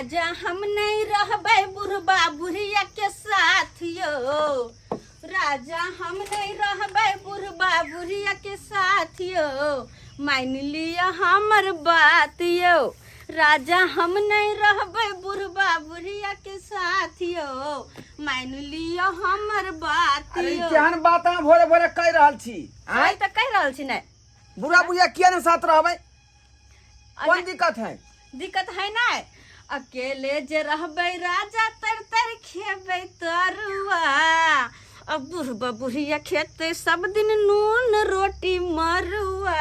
राजा हम नहीं रहबै बुढ़बा बुढ़िया के साथ यो। राजा हम नहीं रहबै बुढ़बा बुढ़िया के साथ यो, मान लिअ हमर बात यो। राजा हम नहीं रहबै बुढ़बा बुढ़िया के साथ यो, मान लिअ हमर बात अरे ई यो। केहन बात अहाँ भोरे भोरे कहि रहल छी? आँय? सही तऽ कहि रहल छी ने। बुढ़ा बुढ़िया किया ने साथ रहबै? कोन दिक्कत है? दिक्कत है ना, अकेले जे रहबै राजा तर तर खेबै तरुआ, अब बुढ़बा बुढ़िया खेते सब दिन नून रोटी मरुआ।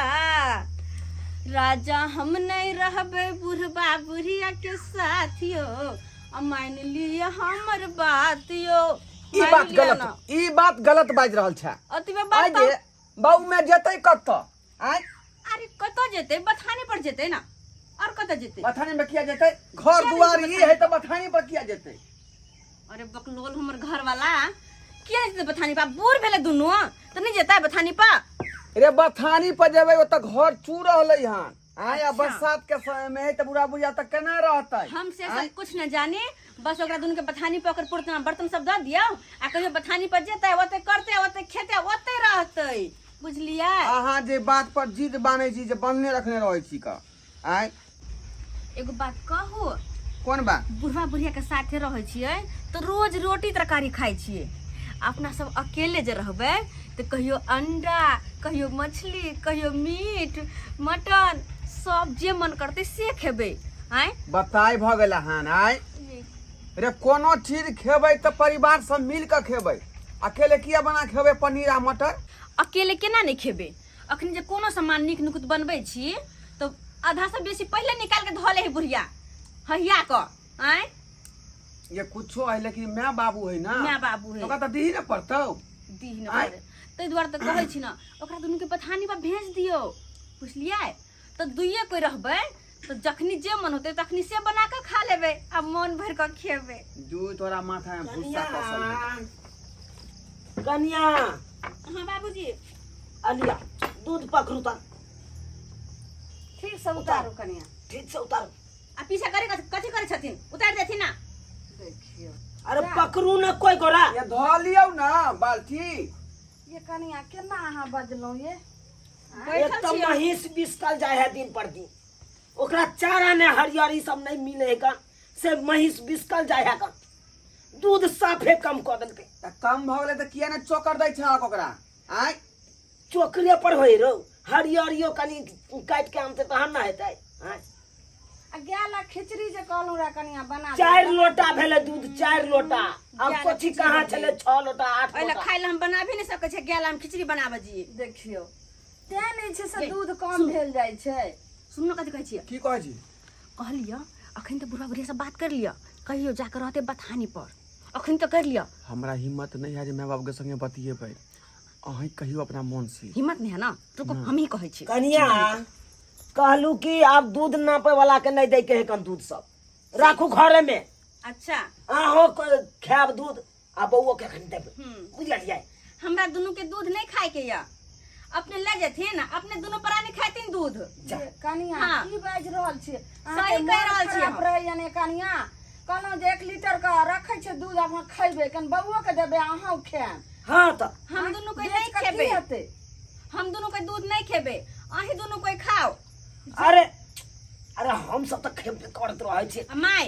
राजा हम नहीं रहबै बुढ़बा बुढ़िया के साथ यो, आ मान लिअ हमर बात यो। ई मान बात लिअ गलत ना। ई बात गलत बाजि रहल छै। अतबे बात आइ जे बाबू मैं जेतै कतऽ? आइ अरे कतऽ जेतै, बथाने पर जेतै ना, और कतऽ जेतै? बथाने में किया जेतै? घर दुआर ई है तऽ बथाने पर किया जेतै? अरे बकलोल हमर घर वाला, किया जेतै बथानी पर? बूढ़ भेलै दुनू तऽ नहीं जेतै बथानी पर? रे बथानी पर जेबै, ओतऽ घर चू रहलै हन। आय आ अच्छा। बरसात के समय में है तऽ बुढ़ा बुढ़िया तऽ केना रहतै? हम से आँय? सब कुछ न जाने, बस ओकरा दुनू के बथानी पर ओकर पुरतना बर्तन सब दऽ दियौ आ कहियो बथानी पर जेतै ओते करतै, ओते खेतै, ओते रहतै, बुझलियै? अहाँ जे बात पर जिद बान्है छी जे बन्हने रखने रहै छी का। आय एगो बात कहू? कोन बात? बुढ़वा बुढ़िया के साथे रहै छियै तऽ रोज रोटी तरकारी खाइ छियै। अपना सब अकेले जे रहबै तऽ कहियो अंडा, कहियो मछली, कहियो मीट मटन, सब जे मन करतै से खेबै। आँय बताइ भऽ गेल हन। आय रे कोनो चीज खेबै तऽ परिवार सब मिल कऽ खेबै, अकेले किया बना खेबै पनीर आ मटर? अकेले केना नहि खेबै? अखन जे कोनो सामान नीक नुकुत बनबै छी तऽ आधा से बेसी पहिले निकाल के धऽ ले है बुढ़िया हहिया कऽ। आँय ये कुछो है लेकिन माय बाबू है ना। माय बाबू है। ओकरा तऽ दीही ने पड़तौ। दीह ने आँय? पड़े, ताहि दुआरे तऽ कहै छी ने ओकरा दुनूके बथानी पर भेज दियौ, बुझलियै? तऽ दुइए कोइ रहबै तऽ जखनी जे मन होतै तखनी से बना कऽ खा लेबै आ मन भरि कऽ खेबै। दू तोरा माथा में भूसा कसल है। कनिया। हाँ बाबूजी। अलिया दूध पकड़ू त। ठीक से उतारू कनिया। ठीक से उतारू। आ पीछा करे कथी करे छथिन? उतार देथिन ना। देखियो। अरे पकड़ू ना कोई गोरा। ये धो लियौ ना बाल्टी। ये कनिया केना अहाँ बजलहुँ ये? एक बैठल तो छियै। महींस बिसकल जाय है दिन पर दिन, ओकरा चारा ने हरियरी सब नहीं मिले है का, से महींस बिसकल जाय है का, दूध साफे कम कऽ देलकै। तऽ कम भऽ गेलै तऽ किया ने चोकर दै छहक ओकरा? आँय चोकरे पर होय रौ, हरियरियो कनि काटि के आनतै तहन ने हेतै। आँय आ गाय खिचड़ी जे कहलहुँ रह कनिया बना 4 लोटा भेलै दूध, 4 लोटा। आब गाय सोची खिचड़ी कहाँ बनेबै। छलै 6 लोटा 8 एहि लए लोटा। खाय लए हम बनाबे नहि सकै छियै, गाय लए हम खिचड़ी बनाबऽ जी। देखियौ तें नहि छै से दूध कम भेल जाइ छै। सुनू कथी कहै छियै? की कहै छी? कहलियै अखन तऽ बुढ़वा बुढ़िया से बात कर लिअ, कहियो जाके रहते बथानी पर, अखन तऽ कर लिअ। हमरा हिम्मत नहीं है जे माय बाप के संगे बतियेबै, अहीं कहियो अपना मन से। हिम्मत नहीं है ना? रुको हम ही कहै छी। कनिया कहलू कि आब दूध नापे वाला के नहीं दै के है कन, दूध सब राखू घरे में। अच्छा। अहों खायब दूध आ बौओ के अखन देबै, बुझलियै? हमरा दुनू के दूध नहीं खाए के या, अपने ले जेथिन, अपने दुनू प्राणी खाथिन दूध। जा। कनिया हाँ। की बाजि रहल छी? सही कहि रहल छी खराब हम। रहैया ने कनिया? कहलहुँ जे 1 लीटर के रखै छै दूध, अहाँ खैबै कन बौओ के देबै, अहूँ खायब। हाँ तऽ हम दुनू कोई बेच नहीं कऽ की खेबै। हेतै? हम दुनू कोई दूध नहीं खेबै, अहीं दुनू कोई खाओ। अरे अरे हम सब तऽ खेबे करैत रहै छी। आ my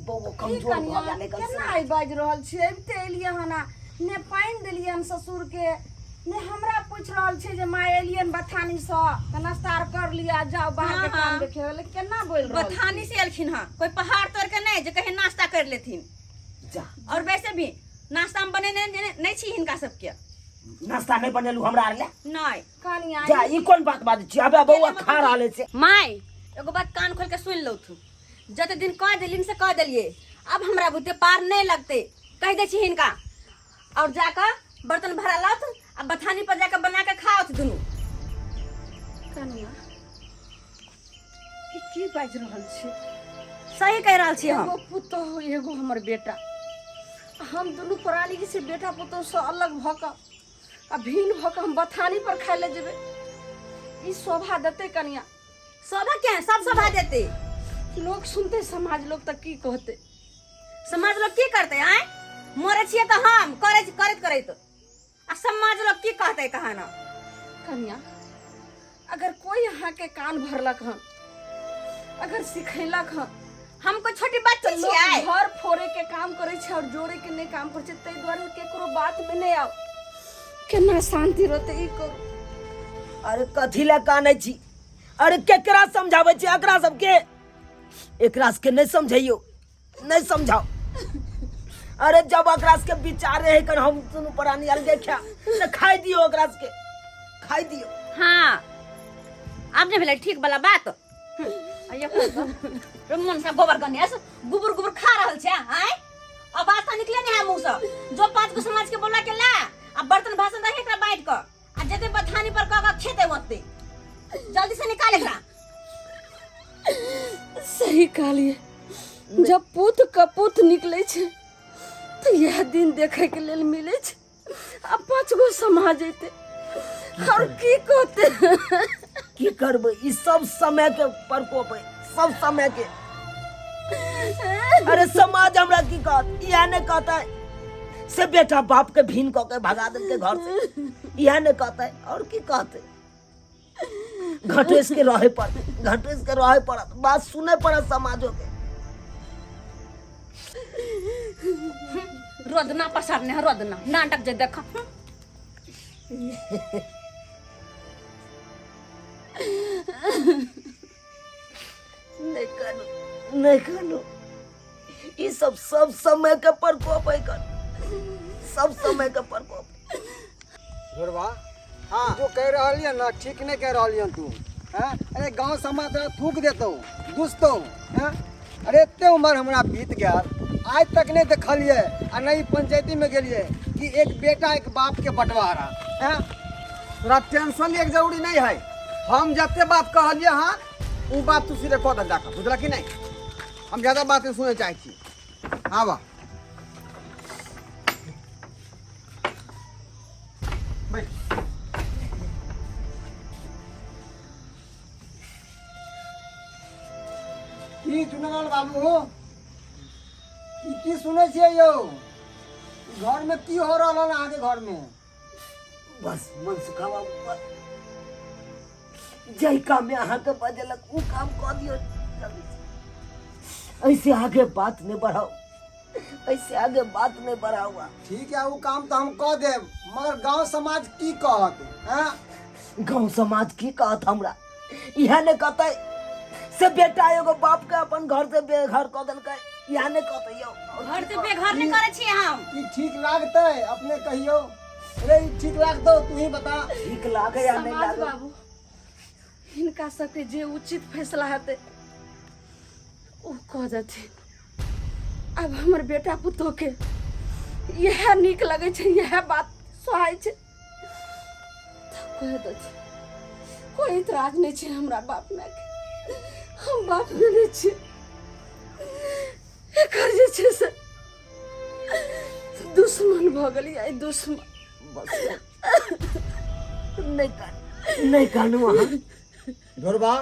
बौओ की कमजोर भऽ कनिया गेलै कन। केना आइ बाजि रहल छियै? अबिते एलियै हन आ ने पानि देलियनि ससुर के, ने हमरा पूछि रहल छै जे माय एलियनि बथानीसँ तऽ नाश्ता आर कर लिअ, जाउ बाहर के हाँ, काम हाँ। देखे लेकिन केना बोलि रहल छी? बथानी से एलखिन हँ, कोई पहाड़ तोड़ के नहीं जे कहीं नाश्ता कर लेथिन। जा। और वैसे भी नाश्ता हम बनेने नहीं छी हिनका सबके। नाश्ता नहीं बनेलू हमरा आर ले? नहीं। कनिया जा, ई कोन बात बाजै छी? अबे बौआ खा रहल छै। My एगो बात कान खोल के सुन लो तू, जते दिन कह देलिन से कह देलिए, अब हमरा बुते पार नहीं लगते, कह दे छी हिनका और जाकर बर्तन भरा लाओ आ बथानी पर जाकर बना के खाओ दुनू। कनिया ई की बाजि रहल छी? सही कह रहल छी हम। एगो पुतोह एगो हमर बेटा, हम दुनू प्राणी से बेटा पुतोह से अलग भऽ कऽ आ भिन्न भऽ कऽ हम बथानी पर खाय लए जेबै, ई शोभा देतै कनिया? शोभा क्या है? सब शोभा देते। लोक सुनते समाज लोग तऽ की कहते समाज लोग की करते आय मरे छियै तऽ हम करै छी करैत करैत आ समाज लोग की कहते कहाना कन्या अगर कोई अहाँके कान भरलक हन अगर सिखेलक हन हम कोई छोटी बच्ची तऽ लोक छियै घर फोड़े के काम करै छै और जोड़े के नहि काम करै छै ताहि दुआरे केकरो बात में नहि आउ केना शान्ति रहतै ई करू अरे कथी लए कानै छी अरे केकरा समझाबै छी एकरा सबके एकरा सबके नहि समझैयौ नहीं समझाओ अरे जब एकरा सबके विचारे है कर हम दुनू प्राणी अलगे खा तो खाई दियो एकरा सबके खाई दियो हाँ आब नहि भेलै ठीक वाला बात रे मन से गोबर गणेश गुबुर गुबुर खा रहल छै आय आवाज तऽ निकले नहीं है मुंह से जो पांच गो समाज के बोला के ला आ बर्तन भाषण रखे एकरा बांट क आ जते बथानी पर क क खेते ओते जल्दी से निकाल एकरा सही कहलिए जब पुत कपूत निकले छै तऽ इएह दिन देखे के लेल मिले छै आ पाँच गो समाज अयतै और की कहते की करबै ई सब समय के प्रकोप है सब समय के अरे समाज हमरा की कहत इएह नहि कहतै से बेटा बाप के भीन कऽ के भगा देलकै घर से इएह नहि कहतै और की कहतै घटेश के रहे पड़त घटेश के रहे पड़त बात सुने पड़त समाजो के रोदना पसारने है रोदना नाटक जे देख नहीं कानू नहीं कानू ई सब सब समय के प्रकोप है कर सब समय के प्रकोप ढोरबा हाँ जो कह रहल ना ठीक नहीं कह रहल तू हैं अरे गांव समाज तोरा थूक देतौ दुसतौ हैं अरे एते उम्र हमरा बीत गेल आज तक नहीं देखलिए आ नहीं पंचायती में गेलिए कि एक बेटा एक बाप के बंटवारा हैं तोरा टेंशन लिए के जरूरी नहीं है हम जते बात कहलिए हाँ उ बात तू सीधे कह दे जाकर बुझल कि नहीं हम ज्यादा बात नहीं सुने चाहे छी हाँ बा बैठ की चुनलाल बाबू ई की सुनै छियै यौ ई घर में की हो रहल हन अहाँके घर में बस मन सुखा बाबू बस जाहि काम में अहाँके बजेलक ओ काम कऽ दियौ जल्दी से। ऐसे आगे बात नहीं बढ़ाओ ऐसे आगे बात नहीं बढ़ाओ अहाँ। ठीक है वो काम तो हम कऽ देब मगर गांव समाज की कहत हैं गांव समाज की कहत हमरा इएह ने कहतै से बेटा एगो बाप के अपन घर से बेघर कऽ देलकै इएह ने कहतै यौ घर से बेघर नहीं करे छियै हम ई ठीक लागतै अपने कहियौ अरे ई ठीक लागतौ तू ही बता ठीक लागे या नहीं समाज लागे बाबू हिनका सबके जे उचित फैसला हेतै ओ कऽ देथिन आब हमर बेटा पुतोहके इएह नीक लगै छै इएह बात सोहाइ छै तऽ कहि देथिन कोई इतराज नहि छै हमरा बाप मायके हम बाप नहि छियै एकर जे छै से दुश्मन भऽ गेलियै दुश्मन बस नहीं कानू नहीं कानू अहाँ ढोरबा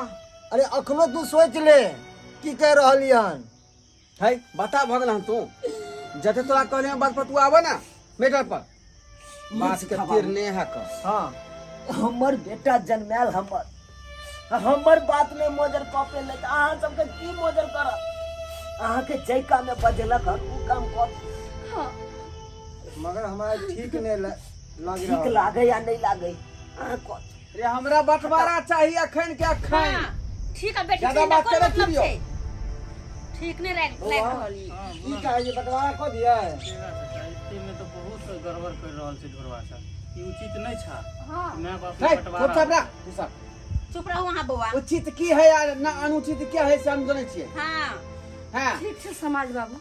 अरे अखनो तू सोच ले की कह रहली हन है बता भऽ गेल हन तू जते तोरा कहले बात पर तू आबे ना मेटर पर बात के तीर ने है कर हाँ हमर बेटा जन्मायल हमर हमर बात नहि मोजर कऽ पेलै तऽ अहाँ सबके की मोजर करत अहाँके जाहि काममे बजेलक हन ओ काम कऽ हाँ मगर हमरा ठीक नहीं लग ठीक रहा लागे या नहीं लागे अहाँ कऽ रे हमरा बंटवारा चाहिए अखन के अखन हाँ, ठीक है बेटी ज्यादा ठीक बात कोई करे मतलब की लियो। छै ठीक नहीं लाग लाग रहल ई की कहै छै बंटवारा कऽ दियै में तो बहुत गड़बड़ कर रहल छै ढोरबा सब ई उचित नहीं छा हाँ माय बाप के है बंटवारा चुपचाप रह तू सब चुप रहू अहाँ बौआ उचित की है आ ना अनुचित क्या है से हम जनै छियै हाँ हाँ ठीक छै समाज बाबू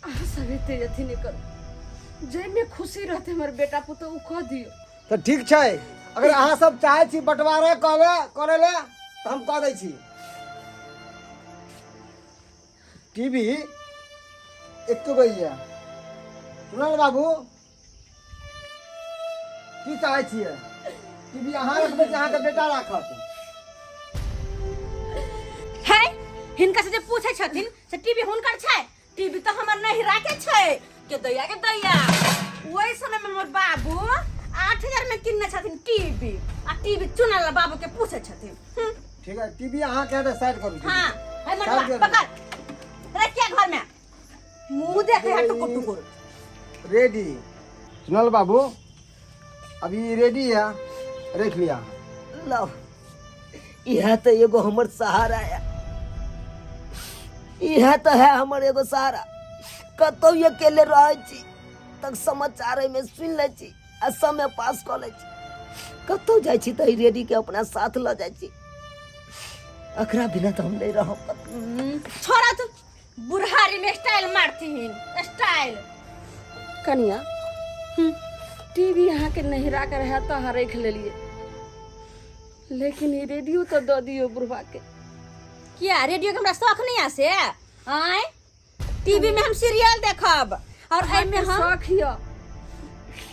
अहाँ सब एते अथी नहि करू जाहिमे खुशी रहतै हमर बेटा पुतोह ओ कऽ दियौ तऽ ठीक छै अगर अहाँ सब चाहै छी बंटवारा करे करै लए तऽ हम कऽ दै छी टीवी एक गो सुनल बाबू की चाहै छियै टीवी अहाँ रखबै कि अहाँके बेटा राखत है हिनका से जे पूछै छथिन से टीवी हुनकर छै टीवी तऽ हमर नहिरा के छै के दैया के दैया ओहि समय में हमर बाबू 8,000 में किनने छथिन टीवी आ टीवी चुनल बाबू के पूछै छथिन। ठीक है, टीवी अहाँ के साइड करू। हाँ, है मरवा पकड़ रखिया घर में मुंह देखे है टुकुर टुकुर। रेडी चुनल बाबू, अभी रेडी है, रख लिया। लो इह तो एगो हमर सहारा है, इह तो है हमर एगो सहारा। कतौ अकेले रहै छी तक समाचार में सुन लै छी आ समय पास कऽ लै छी। कतौ जाइ छी तऽ रेडी के अपना साथ लऽ जाइ छी, एकरा बिना तऽ हम नहीं रहब। छोड़ा तू बुढ़ारी में स्टाइल मारथिन स्टाइल। कनिया टीवी अहाँ के नहिरा के रहे तो अहाँ रख लेलिए, लेकिन ई रेडियो तो दऽ दियौ बुढ़वा के। किया रेडियो के हमरा शौक नहीं आसे? आय टीवी में हम सीरियल देखब और एहि में हम शौक यऽ,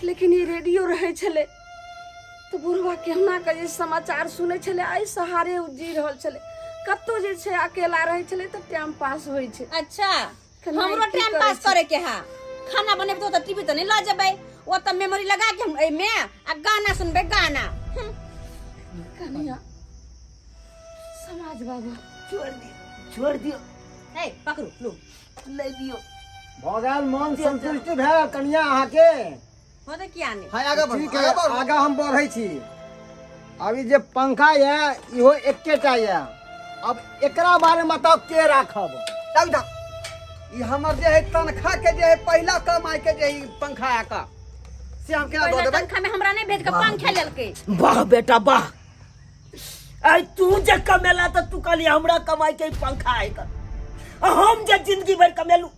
लेकिन ई रेडियो रहै छलै तऽ बुढ़वा केहुना के जे समाचार सुनै छलै, एहि सहारे ओ जी रहल छलै। कतौ जे छै अकेला रहै छलै तऽ टाइम पास होइ छै। अच्छा कना हमरो की टाइम करै पास छै? करे के है, खाना बनेबै तो टीवी तऽ नहीं लऽ जेबै, ओ तऽ मेमोरी लगा के हम एहिमे आ गाना सुनबै गाना। कनिया समाज बाबू छोड़ दियौ, छोड़ दियौ। हे पकड़ू लू ले दियौ। भऽ गेल मन संतुष्ट भेल कनिया अहाँके? हो तऽ किया नहि। हाँ, आगे बढ़ू, ठीक है, आगे बढ़ू। आगा हम बढ़ै छी। अभी जे पंखा यऽ इहो एकेटा यऽ, अब एकरा बारे में बताउ के राखब? तब दा ई हमर जे है तनखा के जे है पहिला कमाई के जे है पंखा है का से हम केना दऽ पहिला देबै? तनखा में हमरा नहीं भेज के पंखे लेलकै। वाह बेटा वाह, अरे तू जे कमेला तऽ तू कहली हमरा कमाई के पंखा है कर, आ हम जे जिंदगी भर कमेलू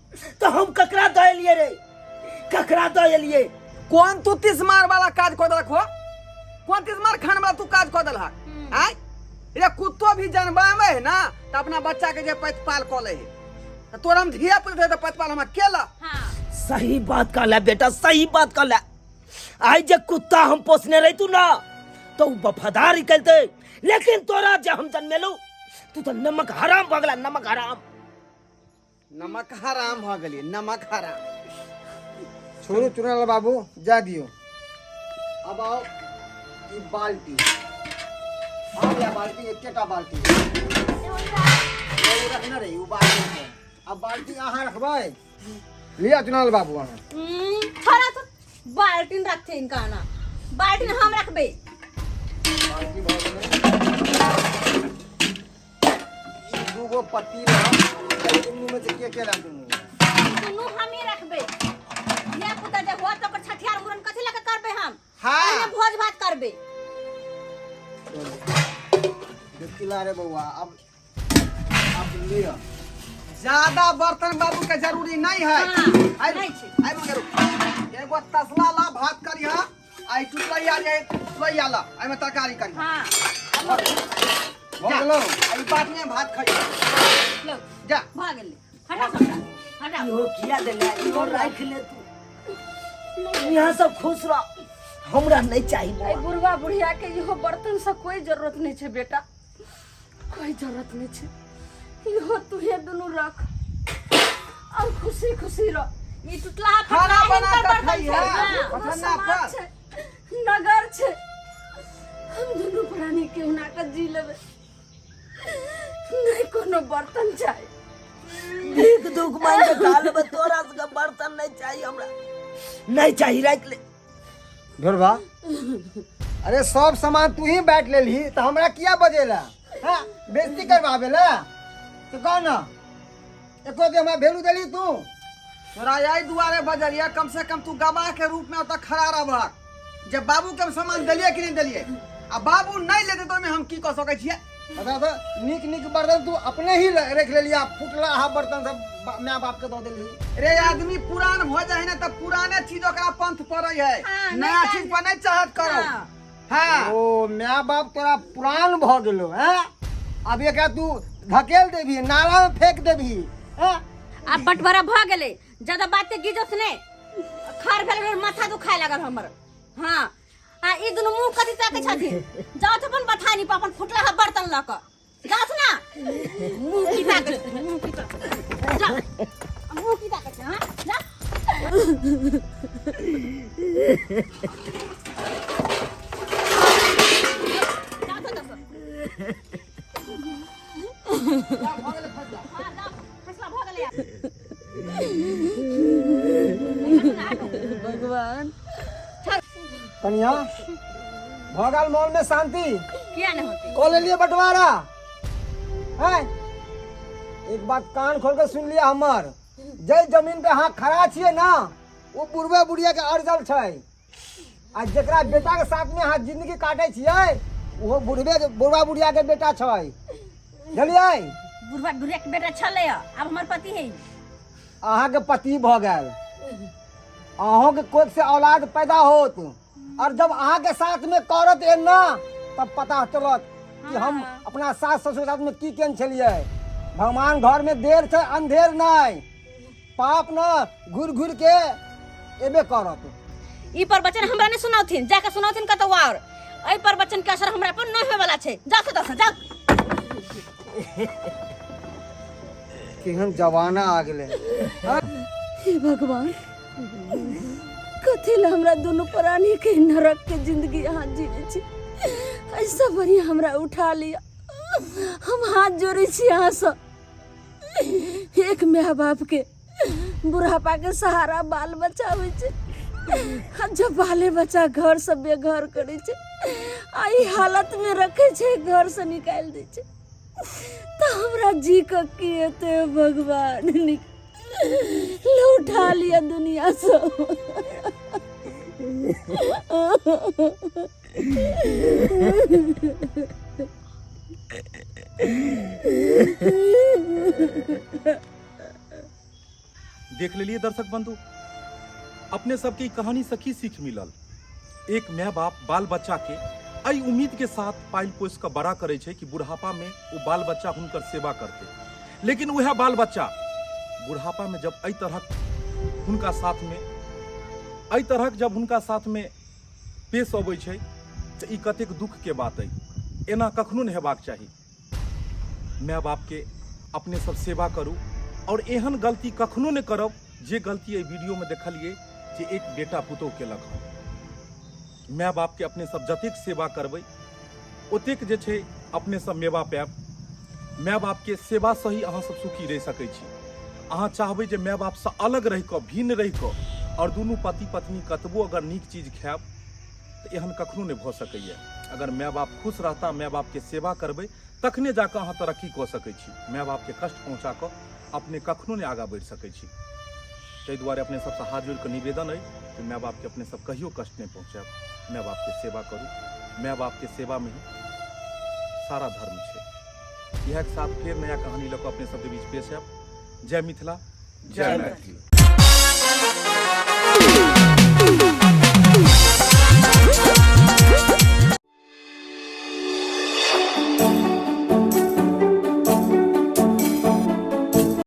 तऽ हम ककरा दऽ एलियै रे, ककरा दऽ एलियै? कौन तू तीस मार वाला काज कऽ देलक हो? कौन तीस मार खान वाला तू काज कऽ देलहक? आय रे कुत्तो भी जनबामे है ना तऽ अपना बच्चा के जे प्रतिपाल कऽ लै है, तऽ तोरा हम धिया पुता तऽ प्रतिपाल हमरा केला। हाँ। सही बात कहला बेटा, सही बात कहला। आइ जे कुत्ता हम पोसने रहितू ना तो उ वफादार निकलते, लेकिन तोरा जे हम जन्मेलू तू तो नमक हराम भऽ गेला, नमक हराम। नमक हराम भऽ गेलियै, नमक हराम। छोड़ू चुनल बाबू, जा दियौ। अब आओ ई बाल्टी, आ गया बाल्टी, एकेटा बाल्टी ओ रखने रही उ बाल्टी के। अब बाल्टी अहाँ रखबै? लिअ चुनल बाबू अहाँ। छोड़ा तो बाल्टीन रखते इनका ना, बाल्टीन हम रखबे। बाल्टी भऽ गेलै। ई दूगो पतीला एहि दुनू में से के के राखू? दुनू हम ही रखबे। धिया पुता जब हुआ तो ओकर छठियार मुड़न कथी लऽ के करबे हम? हाँ। पहिले भोज भात करबे। देखिला रे बौआ, अब अब लिअ। ज्यादा बर्तन बाबू के जरूरी नहीं है। हाँ, आई नहीं छै। आई मगर एगो तसला ला भात करिहा, आई टुटलैया जे लोइया ला एहिमे तरकारी करिहा। हाँ। भऽ गेलौ। आई बात में भात खाइहा। लो जा। भऽ गेलै, हटा सबटा हटा। इहो किया देले, इहो राखि ले तू, यहाँ सब खुश रह, हमरा नहीं चाहिए एहि बौआ। बुढ़वा बुढ़िया के इहो बर्तन से कोई जरूरत नहीं छै बेटा, कोई जरूरत नहीं छै। इहो तुहे दुनू रख और खुशी खुशी रह। ई टुटलाहा खाना फटलाहा बना हिनकर कऽ बर्तन छै। खइहा। हाँ। कोनो पठन्ना समाज पर। छै, नगर छै, हम दुनू प्राणी केहुना के जी लेबै, नहीं कोनो बर्तन चाही। भीख दुख मांग के खा लेबै, तोरा सबके बर्तन नहीं चाहिए हमरा, नहीं चाहिए, राखि ले। ढोरबा, अरे सब सामान तू ही बांट लेलही तऽ हमरा किया बजेला? हाँ, बेइज्जती करवाबे ला तो कह ना, एको दे हमरा वैल्यू देली तू? तोरा यही दुआरे बजलिया, कम से कम तू गवाह के रूप में ओतऽ खड़ा रहबहक जे बाबू के हम सामान देलियै कि नहीं देलियै, आ बाबू नहीं लेते तो ओहिमे हम की कऽ सकै छियै? बता तो, नीक नीक बर्तन तू अपने ही रख लेलिया, फुटला हा बर्तन सब my बाप के दऽ देलही। रे आदमी पुरान भऽ जाइ है ना तऽ पुराने चीज ओकरा पंथ पड़ै है, हाँ, नया नहीं चीज पर नहीं चाहत करो। हाँ। हाँ। ओ my बाप तोरा पुरान भऽ गेलो हैं, अब एकरा तू धकेल देबही, नाला में फेंक देबही हैं? आब बंटवारा भऽ गेलै, ज्यादा बात के गिजस ने खार भेल रहल, माथा दुखाय लागल हमर। हाँ, आ ई दुनू मुंह कथी ताकै छथिन? जाउ तऽ अपन बथानी पर अपन फुटलाहा बर्तन लऽ कऽ। जाओ ना मुंह की ताकत मुंह की ताकत जा मुंह की ताकत हां जा। जाओ तो दस। हाँ, जाओ। फैसला भऽ गेलै आब। भगवान। कनिया, भऽ गेल मन में शांति? किया नहि होतै? कऽ लेलिए बंटवारा है? एक बात कान खोल के सुन लिया हमर, जै जमीन पे अहाँ खड़ा छियै ना, ओ बुढ़बे बुढ़िया के अर्जल छै, आ जेकरा बेटा के साथ में अहाँ जिंदगी काटे छियै, ओहो बुढ़बे बुढ़बा बुढ़िया के बेटा छै, बुझलियै? बुढ़बा बुढ़िया के बेटा छलै, आब हमर पति है। अहाँके पति भऽ गेल, अहूँके कोख से औलाद पैदा होत, और जब अहाँके साथ में करत एना, तब पता चलत कि हम अपना सास ससुर के साथ में की केने छलियै। भगवान घर में देर छै अंधेर नहीं, पाप न घुर घुर के एबे करत। ई प्रवचन हमरा नहि सुनावथिन, जाके सुनावथिन कतौ और। एहि प्रवचन के असर हमरा पर नहि होय वाला छै। जाओ कतौ जाओ। केहन जमाना आ गेलै। हे भगवान, कथी ला हमरा दुनू प्राणी के नरक के जिंदगी अहाँ जीने छी? ऐसा बढ़िया हमरा उठा लिया, हम हाथ जोड़े छी अहाँ से। एक माय बाप के बुढ़ापा के सहारा बाल बच्चा होइ छै, आ जब बाले बच्चा घर से बेघर करै छै आ ई हालत में रखे छै, घर से निकालि दै छै, तऽ हमरा जी के की हेतै? भगवान, लौटा लिअ दुनिया से। देख लेलिए दर्शक बंधु, अपने सबके ई कहानी से की सीख मिलल? एक माय बाप बाल बच्चा के एहि उम्मीद के साथ पालि पोसि कऽ बड़ा करै छै कि बुढ़ापा में ओ बाल बच्चा हुनकर सेवा करतै, लेकिन वएह बाल बच्चा बुढ़ापा में जब एहि तरहक हुनका साथ में एहि तरहक जब हुनका साथ में पेश अबै छै, तऽ ई कतेक दुख के बात अइ। एना कखनो नहि हेबाक चाही। माय बाप के अपने सब सेवा करू और एहन गलती कखनो नहि करब जे गलती एहि वीडियो में देखलिए जे एक बेटा पुतोह केलक हन। माय बाप के अपने सब जतेक सेवा करबै, ओतेक जे छै अपने सब मेवा पायब। माय बाप के सेवा से ही अहाँ सब सुखी रहि सकै छी। अहाँ चाहबै जे माय बाप से अलग रहि कऽ, भिन्न रहि कऽ और दुनू पति पत्नी कतबो अगर नीक चीज खायब, तऽ एहन कखनो नहि भऽ सकैए। अगर माय बाप खुश रहता, माय बापके सेवा करबै, तखने जाकऽ अहाँ तरक्की कऽ सकै छी। माय बापके कष्ट पहुँचा कऽ अपने कखनो नहि आगाँ बढ़ि सकै छी। ताहि दुआरे अपने सबसँ हाथ जोड़ि कऽ निवेदन अइ कि माय बापके अपने सब कहियो कष्ट नहि पहुँचायब, माय बापके सेवा करू। माय बापके सेवामे ही सारा धर्म छै। इएह के साथ फेर नया कहानी लऽ कऽ अपने सबके बीच पेश आयब। जय मिथिला, जय मैथिली।